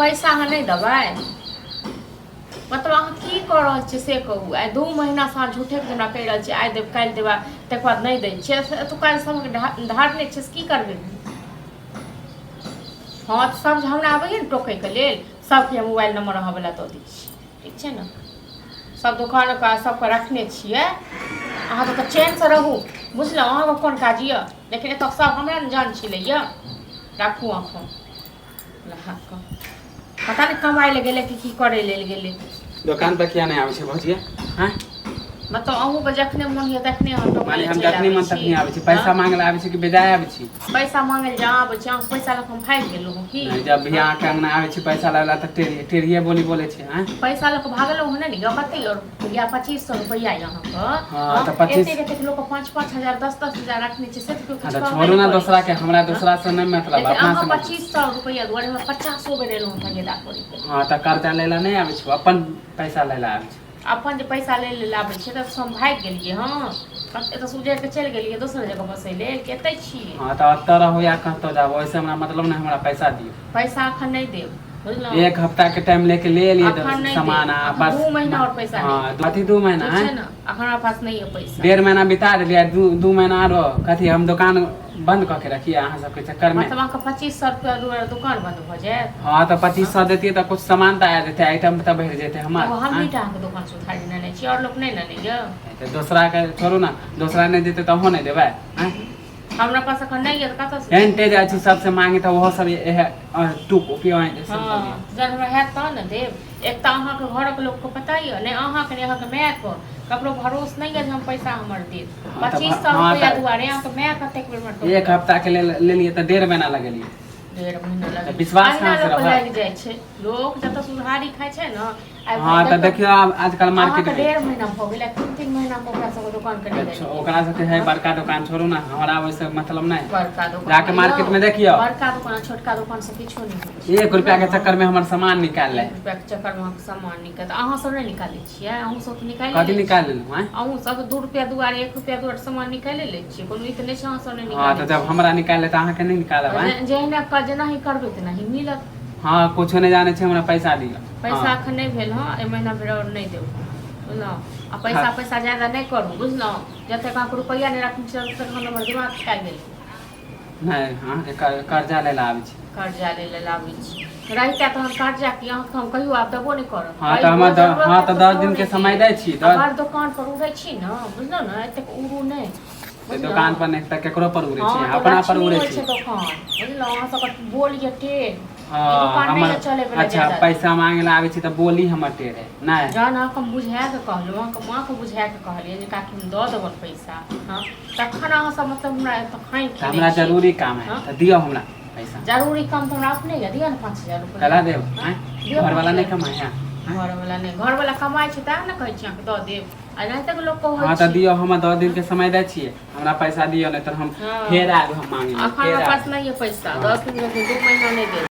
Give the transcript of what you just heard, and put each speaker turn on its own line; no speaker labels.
पैसा अहाँ नहि देबै? मतलब अहाँ की कऽ रहल छियै से कहू। आइ 2 महीनासँ अहाँ झूठेके हमरा कहि रहल छियै, आइ देब, काल्हि देब, आ तकर बाद नहि दै छियै। एतुका सबके धारने छियै से की करबै? हँ, तऽ सब जे हमरा आबैए ने टोकैके लेल, सबके मोबाइल नम्बर अहाँवला दऽ दै छी, ठीक छै ने? सब दोकानके सबके रखने छियै। अहाँ तऽ चैनसँ रहू, बुझलहुँ? अहाँके कोन काज यऽ? लेकिन एतऽ सब हमरा ने जान छिलैए। राखू अहाँ फोन। लहाकऽ पता नहि कमाइ लए गेलै कि की करै लेल गेलै।
दोकान पर किया नहि आबै छै भौजिया? हँ?
मतलब अहूँके जखने मोन होइए तखने अहाँ टोकै
माने
लए
हम
चलि
जखनी
आबै
मन
छी?
तखनी आबै छी। पैसा
हँ?
मांगे लए आबै छी कि बेजाय आबै छी?
पैसा मांगे लए जहाँ आबै छी, अहाँके पैसा लऽ कऽ हम भागि गेलहुँ की?
नहि, जब भी अहाँके अंगना आबै छी पैसा लै लए तऽ टेढ़ी टेढ़िए बोली बोलै छी। हँ?
पैसा लऽ कऽ भागलहुँ हँ नहि ने यौ? कते यौ रुपैआ? 2500 रुपैआ यऽ अहाँके।
हँ, तऽ 25
एतेक एतेक लोक 5-5 हजार, 10-10 हजार रखने छै, से तऽ केओ
हँ
किछु
तऽ
कहबे
छोड़ू
नहि
ने
करै
दोसरा के।
छै।
हमरा दोसरा से नहि मतलब,
लेकिन
अपना
अहाँ
से मतलब।
2500 रुपैआ दुआरे हमरा पचासो बेर एलहुँ तगेदा करैके।
हँ, तऽ कर्जा लै लए नहि आबै छी, अपन पैसा लै लए आबै छी।
अपन जे पैसा लै लेल आबै छियै तऽ हम भागि गेलियै? हँ, एतऽ से उजड़ि कऽ चलि गेलियै दोसर जगह बसै लेल कि एतै छियै?
हँ, तऽ एतऽ रहू या कतऽ जाबू, ओहिसे हमरा मतलब नहि। हमरा पैसा दियौ।
पैसा एखन नहि देब, बुझलहुँ?
एक हफ्ता के टाइम लेके ले एलियै।
अखन नहि
सामान
देब।
आ
अखन
बस।
2 महीना आओर पैसा नहि।
हँ, अथी 2 महीना
ठीक छै
है
ने, अखन हमरा पास नहि यऽ पैसा।
1.5 महीना बिता देलियै, 2 महीना आरो। कथी हम दोकान बंद कऽ के रखिए अहाँ सबके चक्कर में?
मतलब अहाँके 2500 रुपया दुआरे दुकान बंद भऽ जायत?
हँ, तऽ 2500 देतियै तऽ कुछ सामान तऽ आ जेतै, आइटम तऽ बढ़ि जेतै हमर।
एगो हमही टा अहाँके दोकान से उधारी नेने छी, आओर लोक नहि नेने यऽ?
तऽ दोसरा के छोड़ू ने, दोसरा नहि देतै तऽ अहूँ नहि देबै आँय?
हमरा पास एखन नहि यऽ तऽ कतऽसँ
एहन तेज जाइ छी सबसे मांगे तऽ ओहो सब इएह टूक उपयोग।
हँ, जहन हमरा हैत तहन ने देब। एक तऽ अहाँके घरक लोकके पता यऽ नहि, अहाँके नहि, अहाँके मायके ककरो भरोस नहि यऽ जे हम पैसा हमर देत।
हँ, तऽ
2500
हँ,
रुपैआ
तऽ
दुआरे अहाँके माय कतेक बेर हमरा
एक हफ्ता के लेल लेलियै तऽ 1.5 महीना लगेलियै।
1.5 महीना
तऽ
लगै
विश्वास
अहिना
कहाँ से
लोकके
रहत?
लागि जाइ छै। लोक जतऽ से उधारी खाइ छै ने आइ।
हँ, तऽ देखियौ आब आजकल मार्केट
अहाँके
में
1.5 महीना भऽ गेल, 3-3 महीना मे ओकरा सबके दुकान के नहि
अच्छा,
देलियै।
ओकरा सबके है बड़का दोकान, छोड़ू ने, हमरा ओहिसे मतलब नहि।
बड़का दोकान
जाके मार्केट में देखियौ।
बड़का दोकान आ छोटका दोकान से किछो नहि होइ छै।
1 रुपया के चक्कर में हमर सामान निकाल ले।
1 रुपया के चक्कर में अहाँके सामान निकलत? अहाँ सब नहि निकालै छियै? अहूँ सब तऽ निकालि
कथी
लै
निकालि लेलहुँ आँय?
अहूँ सब 2 रुपया दुआरे, 1 रुपया दुआरे सामान निकालि लै छियै। कोनो ई तऽ नहि छै अहाँ सब नहि
हँ, तऽ
निकालै
जब हमरा निकालि ले तऽ अहाँके नहि निकालब आँय?
छियै। जेहिना जेनाही करबै तेनाही मिलत।
हँ, कुछो नहि जानै छै, हमरा पैसा दिअ।
पैसा
हँ।
एखन नहि भेल हँ, एहि महीना भरि आओर नहि देब, बुझलहुँ? आ पैसा पैसा ज्यादा नहि करू, बुझलहुँ? जतेक अहाँके रुपैआ नहि रखने छी ततेक हमर दिमाग खा गेल।
नहि, अहाँके कर्जा लै लए आबै छी।
कर्जा लै लेल आबै छी। रहिता तहन कर्जा की अहाँके हम कहियो आब देबो नहि करब।
हँ, तऽ हमर हँ, तऽ 10 दिन के समय दै छी, 10
हमर दोकान पर उड़ै छी ने, बुझलहुँ ने? एतेक उड़ू नहि।
तऽ दोकान पर नहि तऽ केकरो पर उड़ै छी?
हँ, तऽ
अपना पर
लक्ष्मी
उड़ै
होइ
छी।
छै दोकान, बुझलहुँ? अहाँ सबके बोल ये टेढ़।
हँ।
ई दुकान नहि
हमर
ये चलै वला
अच्छा
ज्यादा।
पैसा मांगे लए आबै छी तऽ बोली हमर टेढ़ है नहि?
जहन अहाँके हम बुझा कऽ कहलहुँ, अहाँके माँके बुझा कऽ कहलियै जे काकी, हम दऽ देबनि पैसा, हँ, तखन अहाँ सब मतलब हमरा एतऽ फाँकि
तऽ हमरा
दै छियै।
जरूरी काम है।
हँ?
तऽ दियौ हमरा पैसा।
जरूरी काम तऽ हमरा अपने यऽ, दिअ ने 5000 रुपैआ।
कला देब आँय?
दियौ।
घरवाला नहि
5000।
कमाइ है?
घरवला नहि, घरवला कमाइ छै तैं ने कहै छी अहाँके दऽ देब। आ एनाहिते लोक कहै
हँ, तऽ
छै।
दियौ, हमरा 10 दिन के समय दै छियै, हमरा पैसा दियौ, नहि तऽ हम
हँ।
फेर आयब हम मांगे।
अखन
फेर
हमरा पास
आयब।
नहि यऽ पैसा।
हँ।
10 दिन 2 महीना नहि देब।